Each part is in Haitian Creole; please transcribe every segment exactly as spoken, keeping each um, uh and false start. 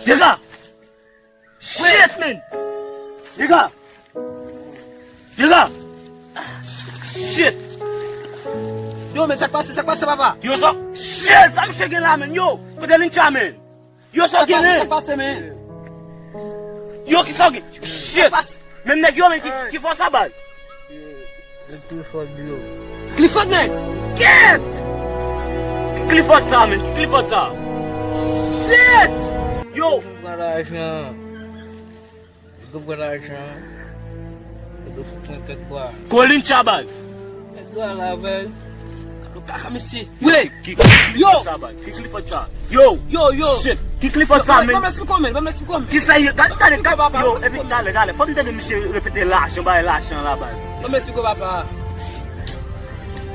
Dega! Shit, man! Dega! Dega! Shit! Yo, men, sa k pase, sa k pase, papa? Yo, sa, shit! Sa misye gen la, man? Yo, kote Lincha, man? Yo, sa w gen, men? Sa k pase, men? Yo, ki sa w gen? Shit! Menm nèg yo, men, ki, ki fòs sa, baz? Clifford, yo. Clifford, nèg! Get! Ki Clifford sa, men? Ki Clifford sa? Shit! Yo! Yo, pran lajan. Yo, pran lajan. Yo, fout mwen kèk bwa. Colin Chabaz. Kèk bwa la, baz. Gade kaka, mesye. Wi! Ki, ki Clifford sa, baz? Ki Clifford sa? Yo! Yo, yo! Shit! Ki Clifford sa, men? Ban m esplike w, men. Ban m esplike w, men. Ki sa ye? Gade, gade, yo, epi talè, talè. Fò m tande misye repete lajan, bay lajan la, baz. Ban m esplike w, papa.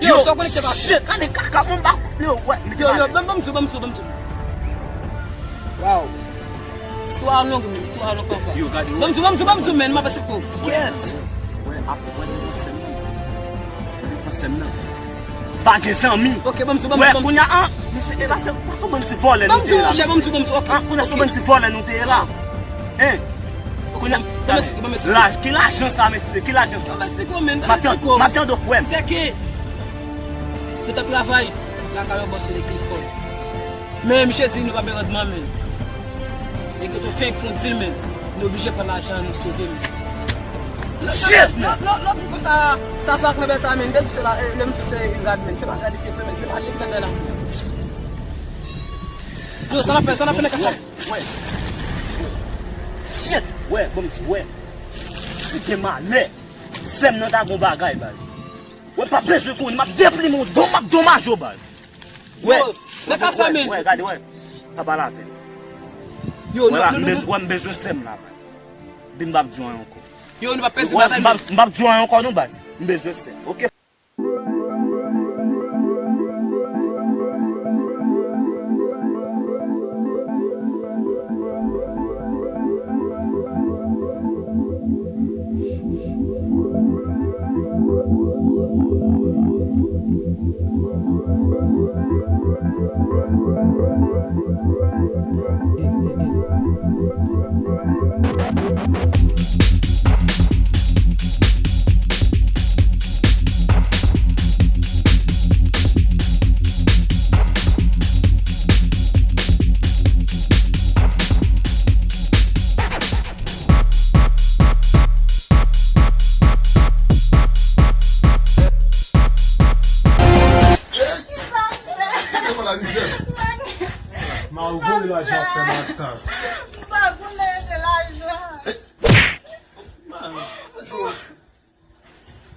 Yo, sa w konekte, papa? Shit! Gade kaka, mwen pa, yo, wè, mete yo, yo, ban m, ban m di w, ban m di w, ban m di w. Wow. Istwa a long, wi, istwa a long, papa. Yo, gade, ban m di w, ban m di w, ban m di w, men, m ap esplike w. Kèt! Wè, ap, wè, devan sèn nan. Devan sèn nan. Pa gen zanmi. Ok, ban m di w, ban m di w, ban m di w. Wè, kounye a, an, misye, e la, se, pa sou bann ti vòlè nou te ye la. Ban m di w, monchè, ban m di w, ban m di w, ok. An, kounye a sou bann ti vòlè nou te ye la. Hein? Kounye a, laj, ki lajan sa, mesye? Ki lajan sa? Ban m esplike w, men, ban m esplike w. M ap tann, m ap tann, frè m. Se ke nou t ap travay lakay yon bòs rele Clifford. Men misye di nou pa gen randman, men. E ke tou fenk fè yon dil, men. Nou oblije pran lajan an, nou sove, men. Shit, man! Lòt, lòt, lòt, lòt, sa, sa, sa, sa, sa, men, m te di se la, eh, lè m di se yon gad, men, se pa gad li te fè, men, se lajan ki nan men la. Yo, sa n ap fè, sa n ap fè, nèg sa. Wè. Shit! Wè, bon, m di, wè. Si te malè, sè m nan ta gon bagay, baz. Wè, m pa bezwen konnen, m ap deplimen w, don, m ap domaj ou, baz. Wè. Yo, nèg sa, men. Wè, gade, wè. Pa pale avè m. Yo, wè, nou, la, nou, m bez-, nou, wè, m bezwen sè m la, baz. Bin m p ap di w anyen ankò. Yo, nou pa pèdi batay, men. M p ap, m p ap di w anyen ankò, non, baz. M bezwen sè m, ok? Kisa m fè? Kisa m fè? Mari vole lajan ap fè mataj. M pa konnen se lajan.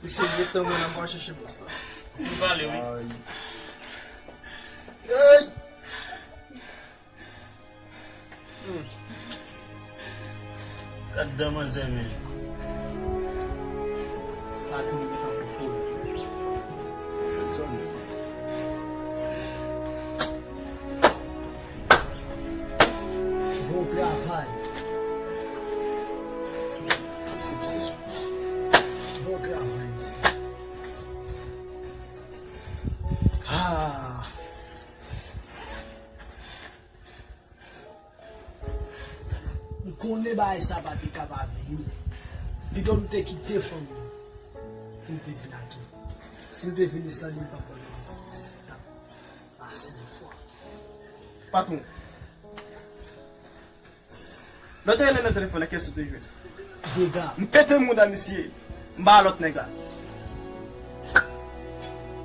Mesye, mete nan mwen nan, m pral chèche bòs la. Vin pale, wi. Ay. Ey! Hmm. Gad dan manzè, men. Sa ti moun gentan pou foli. Bon travay. Siksè. Bon travay, mesye. Ah. M konnen bagay sa pa te ka pa vini. Pito m te kite fanmi m pou m te vin ak li. Si m te vini san li, m p ap konn kòman ti mesye t ap pase yon fwa. Patwon. Lè w te rele nan telefòn nan, kiyès ou te jwenn? Dega. M pete mouda misye. M ba lòt nèg la.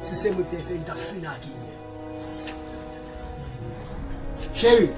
Si se mwen ki te fè, m t ap fin ak li. Cheri,